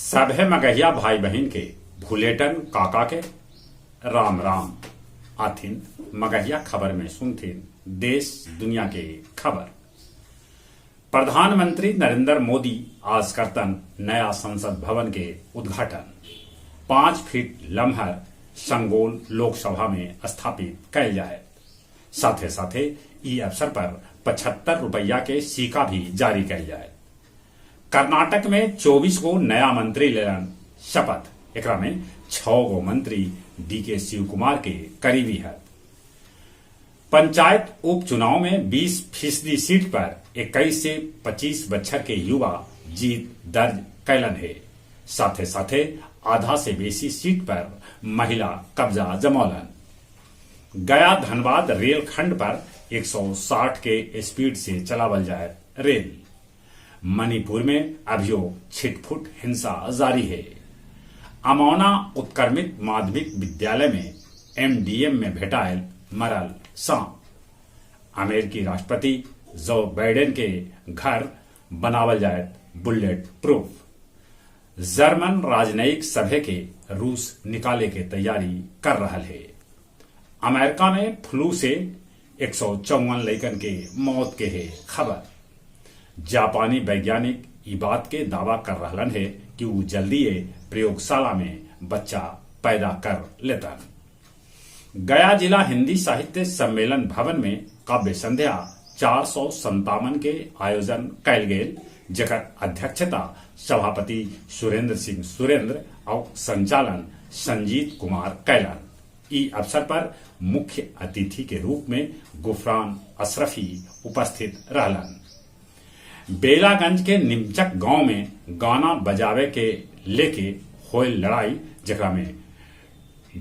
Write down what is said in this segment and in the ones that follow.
सभे मगहिया भाई बहिन के भुलेटन काका के राम राम। आथिन मगहिया खबर में सुनथिन देश दुनिया के खबर। प्रधानमंत्री नरेंद्र मोदी आज करतन नया संसद भवन के उद्घाटन। 5 फीट लमहर संगोल लोकसभा में स्थापित कैल जायत। साथे साथे ई अवसर पर 75 रुपया के सिक्का भी जारी कैल जायत। कर्नाटक में 24 गो नया मंत्री लेलन शपथ। एकरा में 6 गो मंत्री डीके शिवकुमार के करीबी हथ। पंचायत उपचुनाव में 20% सीट पर 21 से 25 बच्छर के युवा जीत दर्ज कैलन हे। साथे साथे आधा से बेसी सीट पर महिला कब्जा जमौलन। गया धनबाद रेल खंड पर 160 के स्पीड से चलावल जायत रेल। मणिपुर में अभियो छिटफुट हिंसा जारी है। अमौना उत्क्रमित माध्यमिक विद्यालय में एमडीएम में भेटायल मरल सांप। अमेरिकी राष्ट्रपति जो बाइडेन के घर बनावल जायत बुलेट प्रूफ। जर्मन राजनयिक सभे के रूस निकाले के तैयारी कर रहल है। अमेरिका में फ्लू से 154 लइकन के मौत के है खबर। जापानी वैज्ञानिक ई बात के दावा कर रहलन है कि ऊ जल्दीए प्रयोगशाला में बच्चा पैदा कर लेतन। गया जिला हिंदी साहित्य सम्मेलन भवन में काव्य संध्या 457 के आयोजन कैल गेल, जेकर अध्यक्षता सभापति सुरेंद्र सिंह सुरेंद्र और संचालन संजीत कुमार कैलन। ई अवसर पर मुख्य अतिथि के रूप में गुफरान अशरफी उपस्थित रहलन। बेलागंज के निमचक गांव में गाना बजावे के लेके होयल लड़ाई, जेकरा में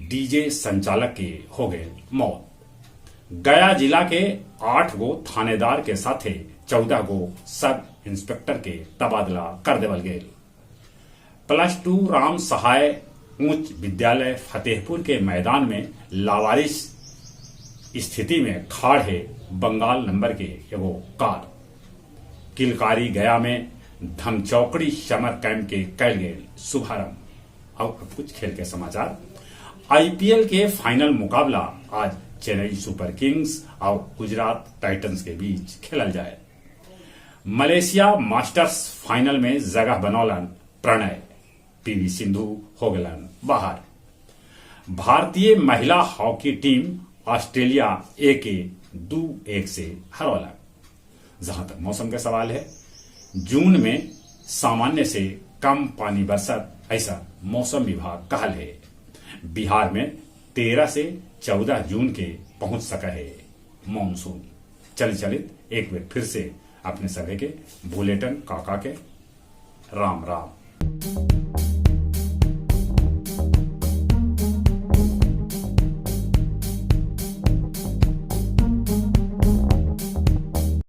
डीजे संचालक के हो गए मौत। गया जिला के 8 गो थानेदार के साथे 14 गो सब इंस्पेक्टर के तबादला कर देवल गेल। +2 राम सहाय उच्च विद्यालय फतेहपुर के मैदान में लावारिस स्थिति में खाड़ है बंगाल नंबर के एगो कार। किलकारी गया में धमचौकड़ी समर कैंप के कैल गेल शुभारंभ। और अब कुछ खेल के समाचार। आईपीएल के फाइनल मुकाबला आज चेन्नई सुपर किंग्स और गुजरात टाइटंस के बीच खेलल जाए। मलेशिया मास्टर्स फाइनल में जगह बनौलन प्रणय, पीवी सिंधु हो गलन बाहर। भारतीय महिला हॉकी टीम ऑस्ट्रेलिया ए के 2-1 से हरौलक। जहां तक मौसम के सवाल है, जून में सामान्य से कम पानी बरसत, ऐसा मौसम विभाग कहल है। बिहार में 13 से 14 जून के पहुंच सका है मानसून। चल चलित एक बार फिर से अपने सभी के बुलेटिन काका के राम राम।